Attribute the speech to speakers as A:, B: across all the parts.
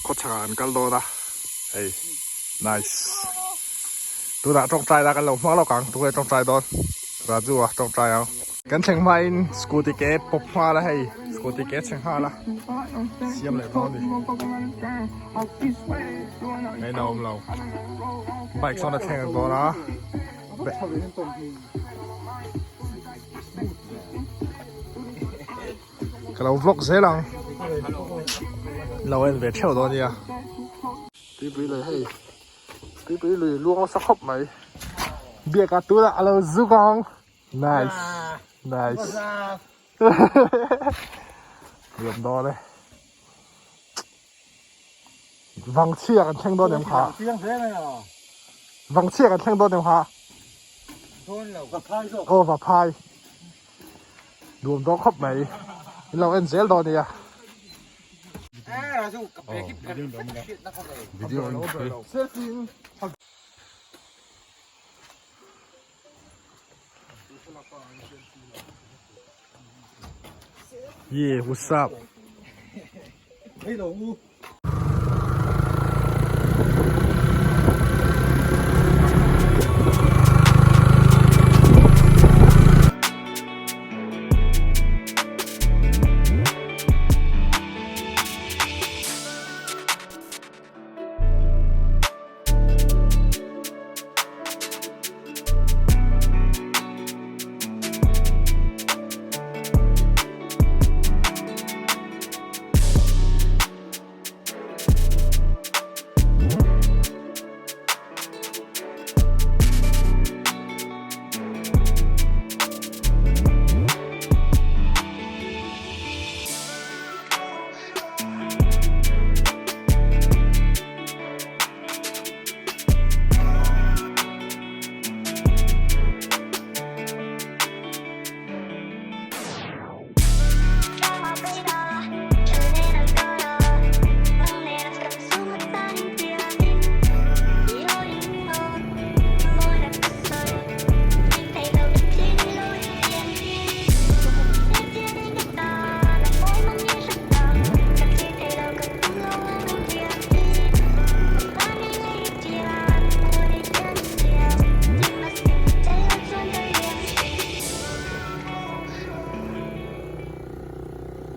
A: Khawchhak ah kan kal dawn a hei nice tunah tawngtai la kan lo hmang lawk ang tunge tawngtai dawn Raju a tawngtai ang kan thleng hma in scooty ke pawp nghal a hei scooty ke chhe nghal a siam leh dawn a ni hei na awm lo bike sawn a thleng dawn a. Ka lo vlog zel ang lo en ve theuh dawn nia tuipui lui hei tuipui lui luang nasa khawp mai biak a tunah a lo zuk ang nice nice nuam dawn e vangchhia kan thleng dawn em kha vangchhia kan thleng dawn em kha aw vaphai Nuam dawn khawp mai. In lo en zel dawn nia. Video in Yeah, what's up?
B: Hello.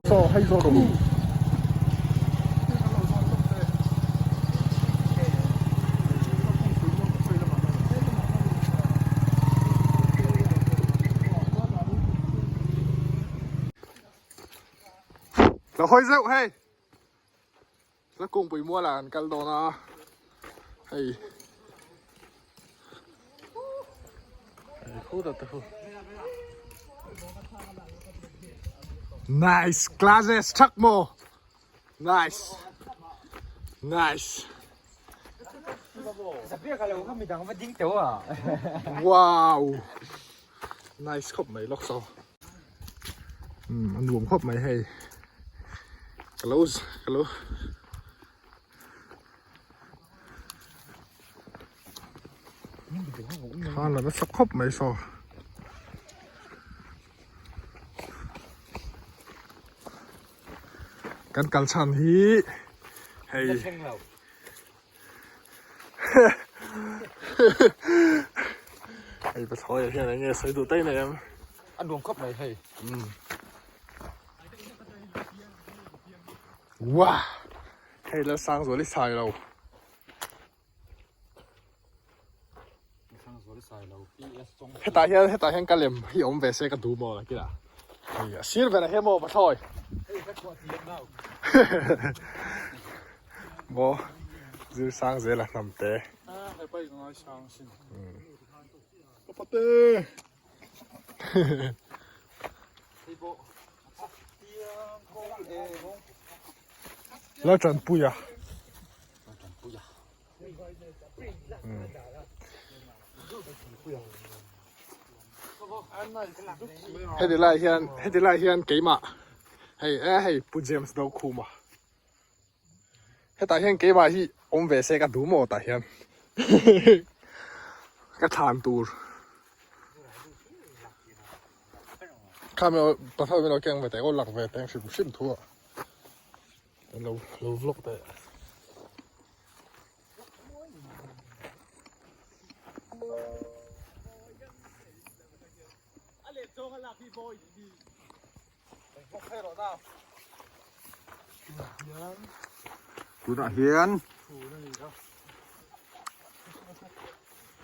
A: Saw hei zawk ang. Lo hawi zeuh hei. La kungpui mual ah an kal dawn a hei hei khut a te khu nice classes thak maw nice nice wow nice khawp mai lawk saw. A nuam khawp mai hei ka lo ka lo khan la nasa khawp mai saw kan kal chhan hi hei Hei pathlawi ah hian enge sawi duh daih nei em?
B: A nuam khawp mai hei.
A: Wah! Hei la sang zual i sai lo. Hetah hian hetah hian ka lem hi awm ve se ka duh maw la kila. Hei a sir berah hian maw pathlawi. Maw zir sang zel a hnam te. Pate. La tanpui a. Heti lai hian heti lai hian keimah hei e hei Pu James Dokhuma hetah hian keimah hi awm ve se ka duh maw tah hian ka thlan tur kha mi pasal mi lo keng ve teh aw lak ve teh hrim hrim thu ah. Lo lo vlog teh.
B: Tunah hian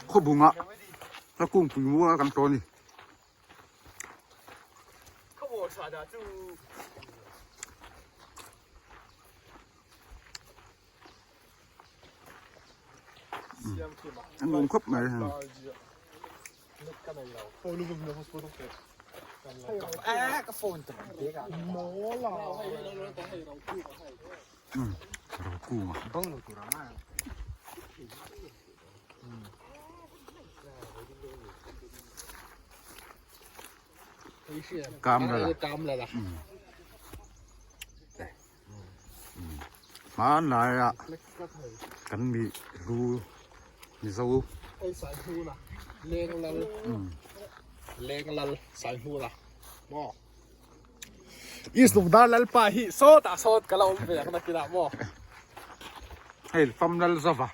B: khawbungah hla kungpui mual kan tawn a ni. A nuam khawp mai. Kamla hmanlai ah kan mi hlu mizo
A: East Lungdar Lalpa hi sawtah sawt ka la awm ve ang nakinah maw?
B: Hei fam lal zova.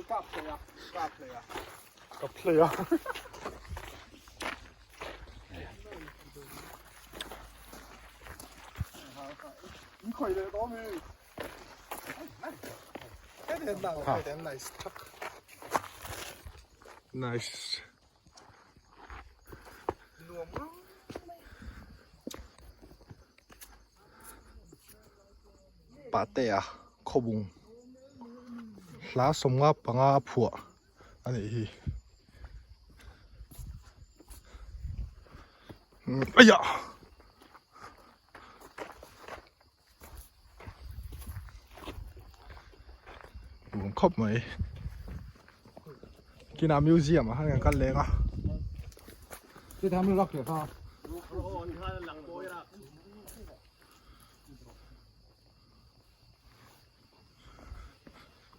A: Kap hlei a, kap hlei a. Kap hlei a. In khoi leh dawn hi. Nice. Nice. Patea khawbung hla 15 a phuah a nih hi. Aiah! Nuam khawp mai kinah museum ah khan kan kal leng a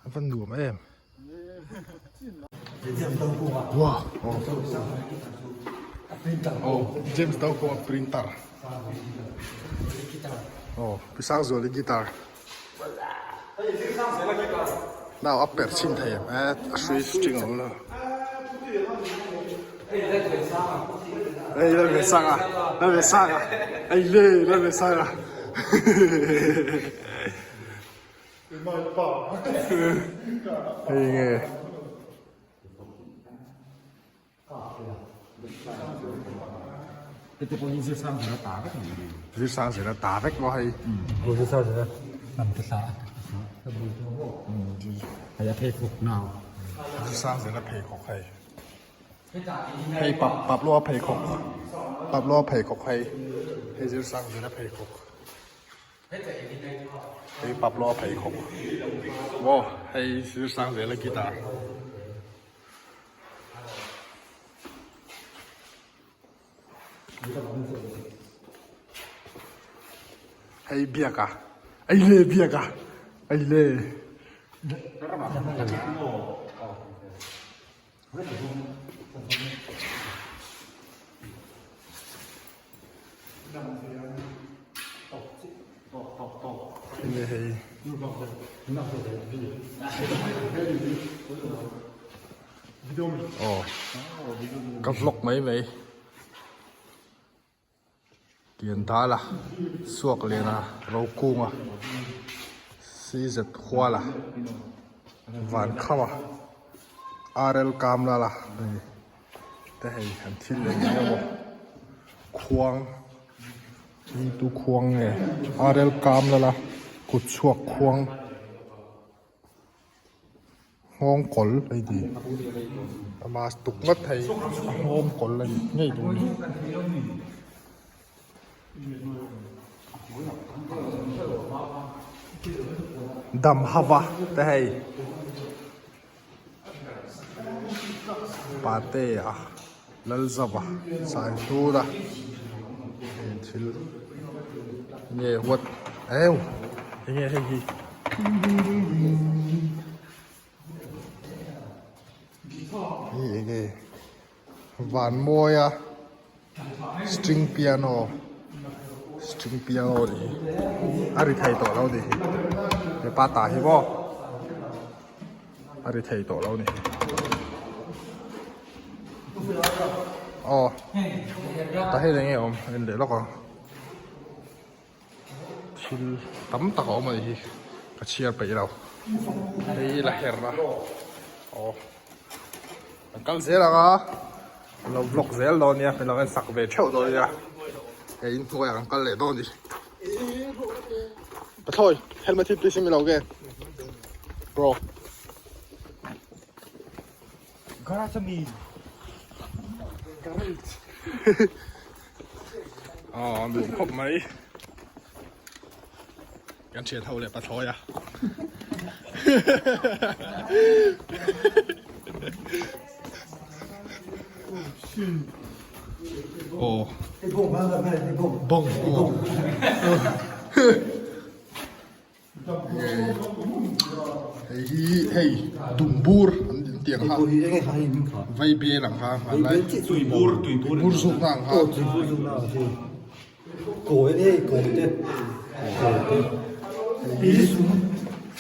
A: a va nuam em wow oh James Dawkawng a printer oh Pi Sangzuali guitar nau a perh chhin thei em eh a hrui string a awm lo hei la ve sang a la ve sang a hei le la ve sang a Hei nge. Zir sang zir a ta vek maw hei.
C: Zir sang zir a hnam te thla. Hei a pheikhawk nau.
A: Zir sang zir a pheikhawk hei. Hei pap pap lua pheikhawk. Pap lua pheikhawk hei. Hei zir sang zir a pheikhawk. Hei Pablo a pheikhawk maw hei sir sang zel a guitar. Hei biak a ei le biak a ei le. Aw ka vlog mai mai Tian dal a suak len a ro kung a CZ hual a van kham a RL kam lal a hei te hei an thil leh ngei emaw khuang hi tu khuang nge RL kam lal a kut chhuak khuang. Nghawng kawl a ni a mask tuk ngawt thei a nghawng kawl a ni ngei dawn a ni. Dam hava te hei pate a Lalzava Saihlura heng thil nge what eu enge hei hi hei enge van mawi a string piano string piano ni a ri thei tawh lo ni hi. Hepa ta hi maw a ri thei tawh lo ni. Aw ta hei eng nge awm en leh lawk ang. Thil tam tak a awm a nih hi ka chhiar peih lo. Hei la her a aw kan kal zel ang a lo vlog zel dawn nia min lo en sak ve theuh dawn nia hei inhnuaiah kan kal leh dawn a ni. Pathlawi helmet hi please in mi lo ge bro. Aw nuam khawp mai kan thian ho leh pathlawi a aw bawng aw Hei hi hei dumbur an din tih ang kha vai bel ang kha hmanlai tuibur tuibur zuk na ang kha tuibur zuk na ang
C: kawi te kawi te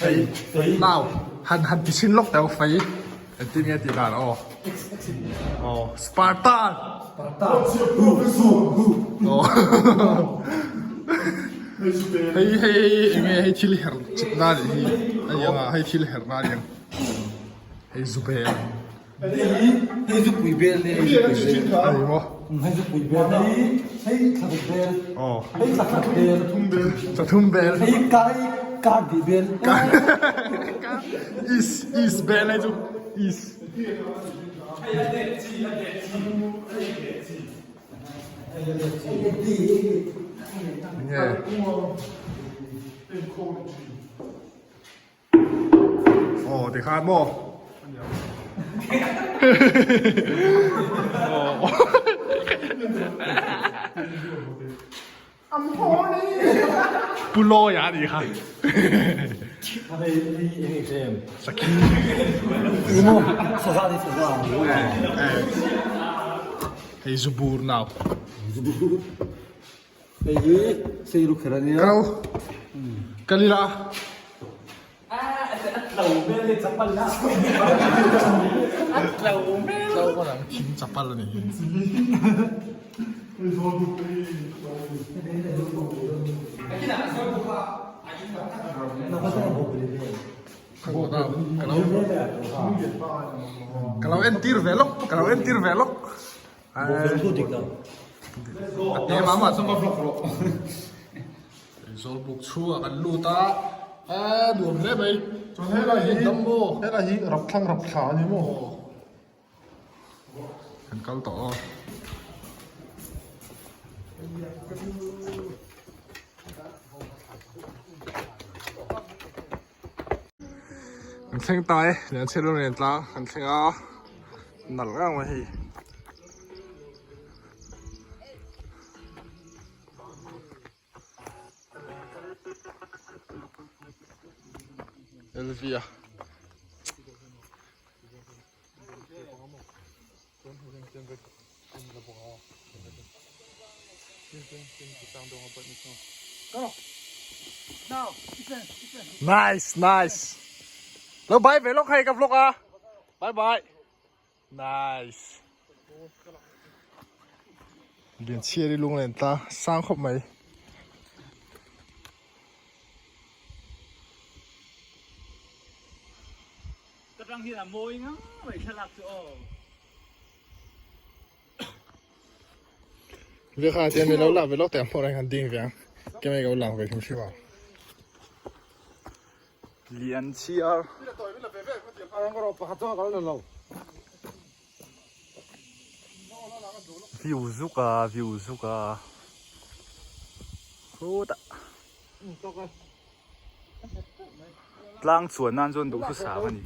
A: hei nau han han ti chhin lawk teh fei engtin nge tih dan aw aw Spartan aw hei hei eng nge hei thil her chip na nih hi a ni ang a hei thil her na a ni ang hei zu bel
C: hei zu pui bel a
A: ni maw
C: hei zu pui bel hei thla bel
A: aw
C: hei thla bel
A: chathum bel
C: hei kai kar di bel
A: is is bel hei chu is Nge. Aw tikhan maw. Pu Lawia a nih kha. Sakhi. Hei zubur nau. Kalo. Kalila. Thing chapal a ni hi. Ka lo entir ve lawk, ka lo entir ve lawk. A te mah mah chu. Zawlbuk chhungah kan lut a, a nuam hle mai.
D: Chuan helai hi
A: Dam maw?
D: Helai hi rapthlang rapthla a ni maw?
A: Kan kal tawh aw. Kan thleng ta e, Lianchhiat ram nen tlang kan thleng a, nalh ngang mai hei. Elvia. Nice, nice. Lo bye ve lawk hei ka vlog a. Bye bye. Nice. Lian chhiar i lung len tla sang khawp mai.
E: Ka tang hian a mawi ngang mai thlalak chu aw.
A: Ve kha tiang mi lo la ve lawk teh ang hmuh reng han ding ve ang. Ke mai ka lo lang ve hrim hrim ang.
E: Lian chhiar. View zuk a view zuk a khutah tlang chuan nan chuan duhthusam a ni.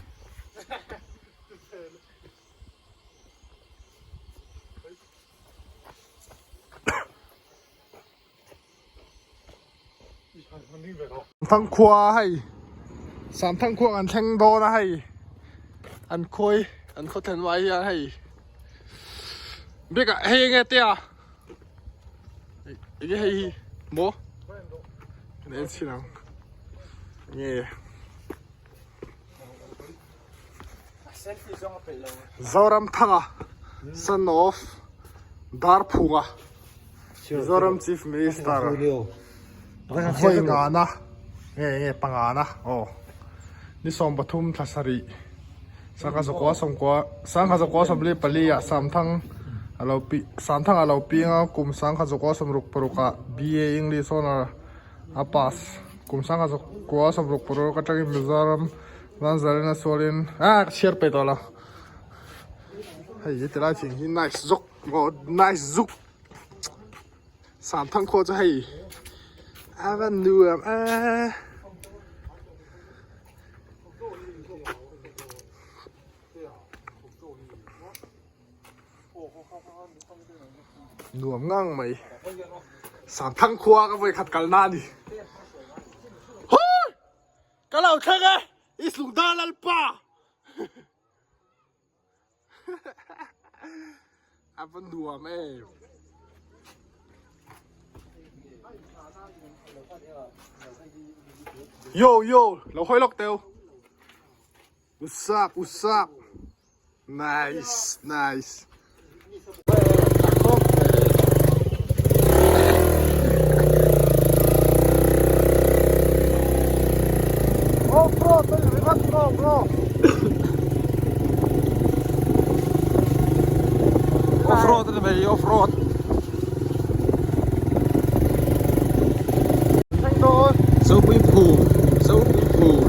A: Thangkhua hei Samthangkhua kan thleng dawn a hei an khawi an khaw thlen vai hian hei bik ah hei enge tia enge hei hi maw kan en chhin ang enge. Zoramthanga son of Darphunga Mizoram Chief Minister Vawingana nge nge pangana aw ni 13 thla sarih sangha zakua sawmkua sangha zakua 44 ah Samthang a lo pi Samthang a lo piang a kum sangha zakua 66 ah BA English honour a pass kum sangha zakua 66 atangin Mizoram Vanzalena sualin ah ka chhiar peih tawh lo hei heti lai thing hi nice zawk maw nice zuk Samthang khua chu hei a va nuam a nuam ngang mai Samthang khua ka vawikhat kalna a ni. Ka lo thleng e, i Sungdar Lalpa! A va nuam em. Yo yo, lo hawi lawk teu. What's up, what's up? Nice, nice. Off-road, bro, bro.
B: Off-road ani mai, off-road. Zopui phul, Zopui phul.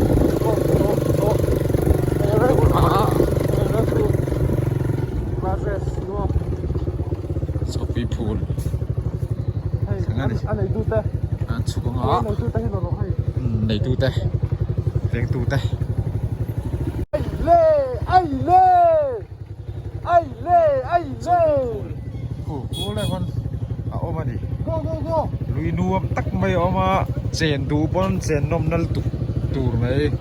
B: Zopui phul. An chhuk anga neitute vengtute. A awm a ni lui nuam tak mai a awm a chen duh pawn chen nawm na lutuk tur mai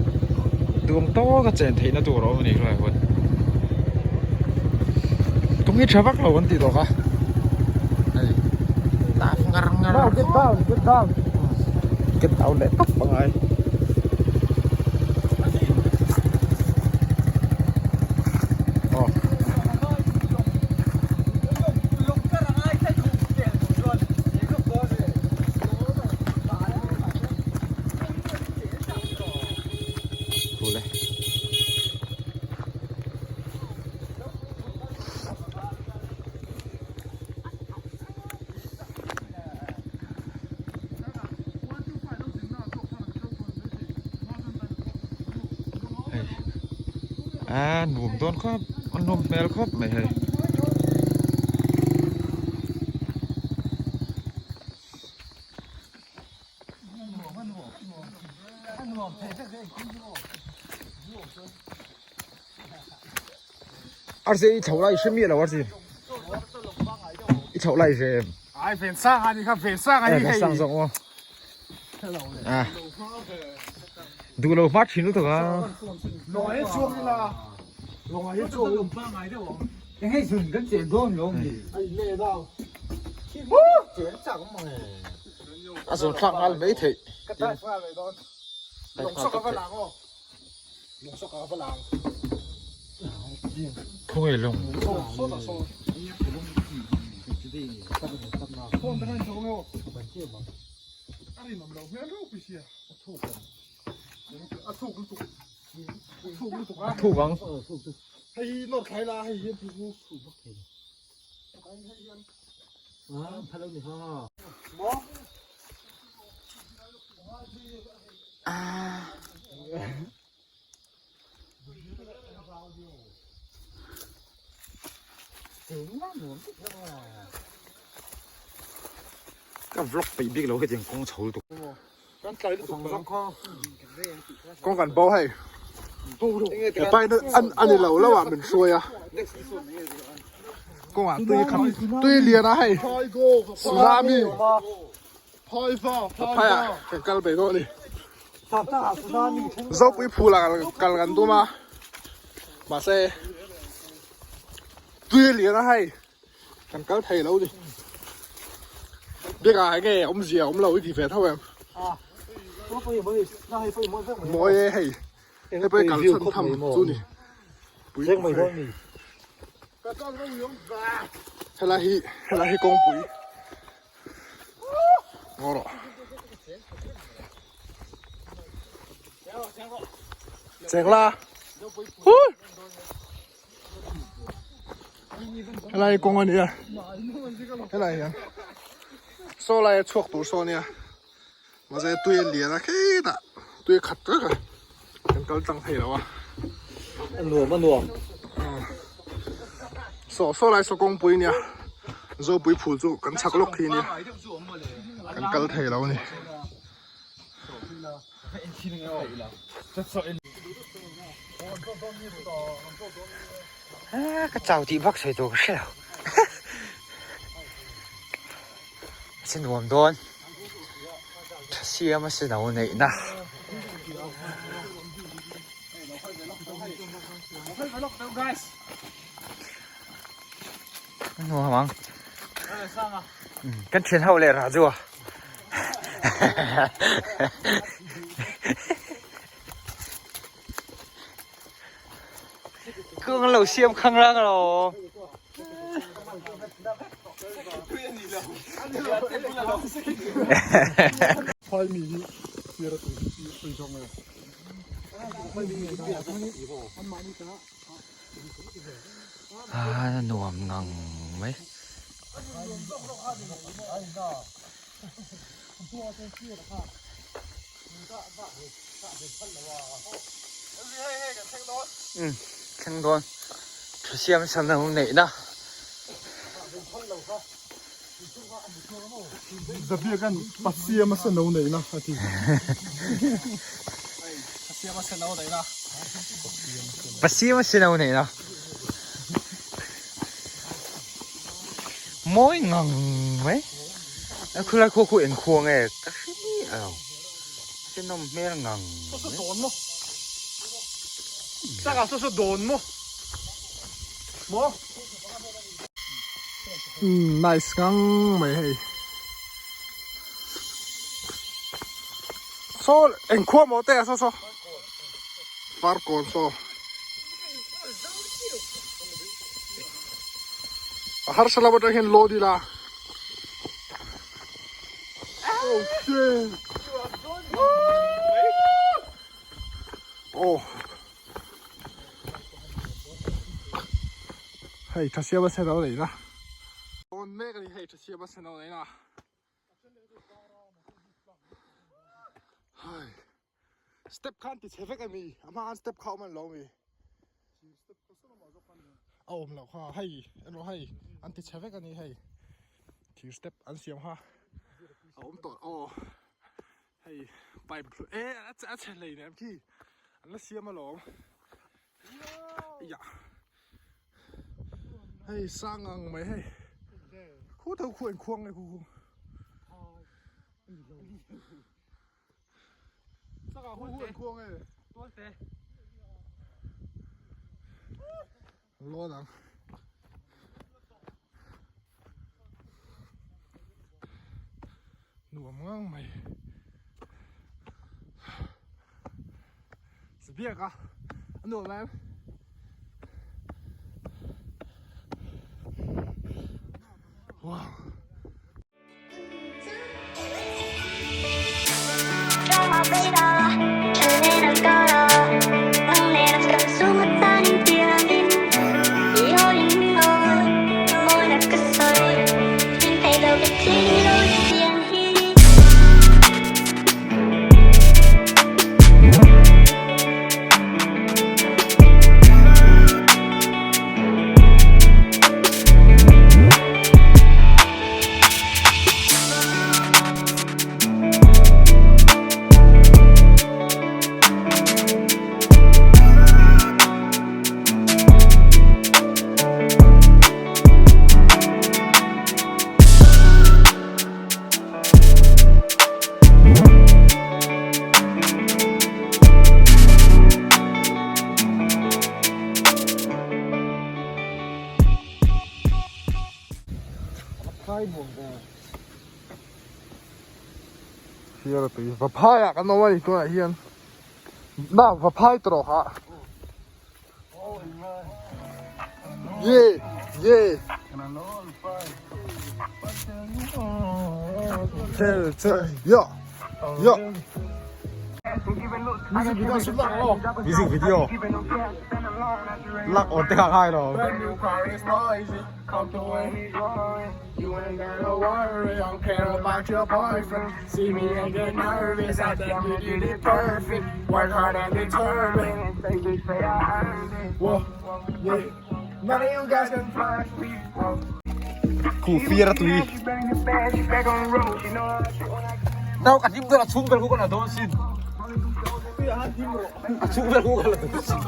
B: duang tawka chen theihna tur a awm a ni helai hian kawng hi tha vak lo an tih tawh kha hei tap ngar ngar
D: get down get down
B: get down leh tawp a ngai. A nuam dawn khawp a nawm hmel khawp mai hei. Arsi i chhoh lai i hre miah lo Arsi i chhoh lai i hre em?
A: Ai ven sang a ni kha ven sang a ni hei.
B: Sang zawk maw? À. Duh lo hma thin lutuk a.
D: Lawngah hi chuang ila. Lawngah hi chuang.
C: Eng hei zun kan chen dawn lo mi.
D: Ai le dau.
C: Chen chak mang e.
B: A zawn thlak nghal mai theih.
A: Ka tai nghal mai dawn. Lawng sawk a va lang aw. Lawng sawk a va lang.
B: Khawnge lawng.
A: Saw saw. Phone te khan chawng aw. A rinawm lo hmel ropui sia. A thuk ang. A thuk lutuk. A thuk lutuk a.
B: A thuk ang.
A: Hei hi nawr thlai la hei hian thuk thuk vak thei.
B: Ka vlog peih bik lo hetiang kawng chho lutuk.
A: Kawng kan bo hei. He pa in a ni lo lo ah min hruai a. Kawngah tui khat tui lian a hei. Tsunami. Phai ah kan kal ve dawn a ni. Zopui phul ah kal kan tum a. Mahse tui lian a hei. Kan kal thei lo ni. Bik ah nge awmzia awm lo i ti ve tho em. Mawi e hei. Hei pawh hi kal chhan tham chu ni. Pui helai hi helai hi kawngpui ngaw rawh cheng la hui helai kawng a nia helai hian saw lai a chhuak tur saw a nia mahse tui a lian a khitah tui a khat vek a kan kal tlang thei lo a
C: a nuam a nuam
A: saw saw lai saw kawngpui nia zopui phul chu kan chhak lawk khi nia kan kal thei lo a ni.
C: Ka chau tih vak sawi tur ka hre lo a che nuam dawn tha siam a se no neih na. A nuam ang kan thian ho leh Raju a Kawng an lo siam khang rang alawm. A nuam ngang mai. Um thleng dawn thu siam san a awm neih na.
D: Zabiakan Pasiam a sano neihna a ti.
A: Pasiam a sano neihna.
C: Pasiam a sano neihna. Mawi ngang mai. A khulai khaw khu eng khua nge ka hre miah lo. Se nawm hmel ngang mai.
D: Saw saw dawn maw? Saka saw saw dawn maw? Maw?
A: Umm nice ngang mai hei. Saw eng khua maw te a saw saw. Farkawn saw. A harsa lo atang hian load ila. Oh shit. Oh. Hei tha siam a sen lo neih na. Dawn mek a ni hei tha siam a sen lo neih na. Hai. Step khan ti chhe vek a mi. A hma khan step kha awm an lo mi. A awm loh kha hei erawh hei an ti chhe vek a ni hei. Thir step an siam kha a awm tawh aw. Hei pipe e a chhe hlei nem khi an la siam alawm. Yah. Hei sang ang mai hei. Khu tho khu engkhuang nge khu khu. Saka hu hu engkhuang nge.
C: Tualte.
A: Lawn ang. Nuam ngang mai. Biak a a nuam em wow Hian a tui vaphai ah kan awm a ni tunah hian na vaphai tawh rawh kha. Yeah yeah. Tel tel yo yo. Music video shoot lak aw. Music video lak on te kha ngai lo.
B: Khu fir a tui. Nau ka him ber a chhung ber khu ka la dawn sin. A chhung ber khu ka la dawn sin.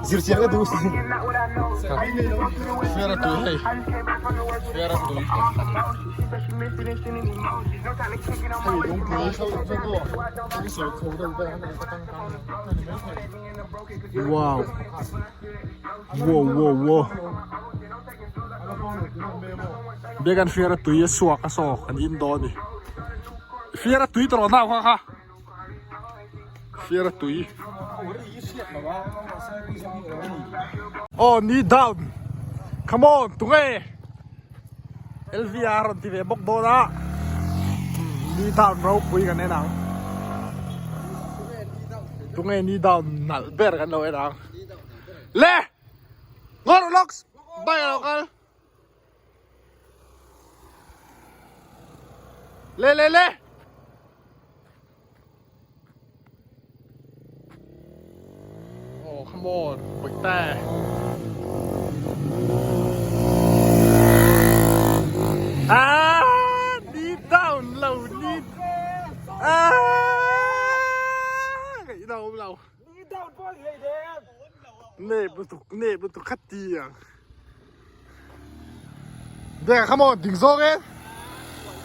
B: Zir chiang ka duh sin.
A: Fir a tui hei. Fir a tui. Hei lungpui kho chu tu thil sawi kho deuh vel a ka tang tang a ni mai thei. Wow. Wow wow wow. Biakan fiar a tui a suak a saw kan in dawn ni. Fiar a tui tawh nau kha kha. Fiar a tui. Oh knee down. Come on tunge. LVR rawn ti ve bawk dawn a. Knee down ropui kan en ang. Tunge knee down nalh ber kan lo en ang. Le! Ngawr lawks! Bike a lo kal. Le le le! Oh, come on, bịch te. Ah, knee down lo knee. Ah, ngaih đâu lo. Nep lutuk nep lutuk khat ti ang. Biak come on ding zawk e.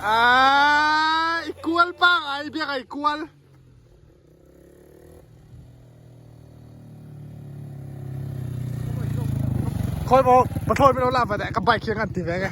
A: Ah, i kual pangai biak i kual. Khawi maw pathlawi min lo la va deh ka bike hi a ngan ti ve nge.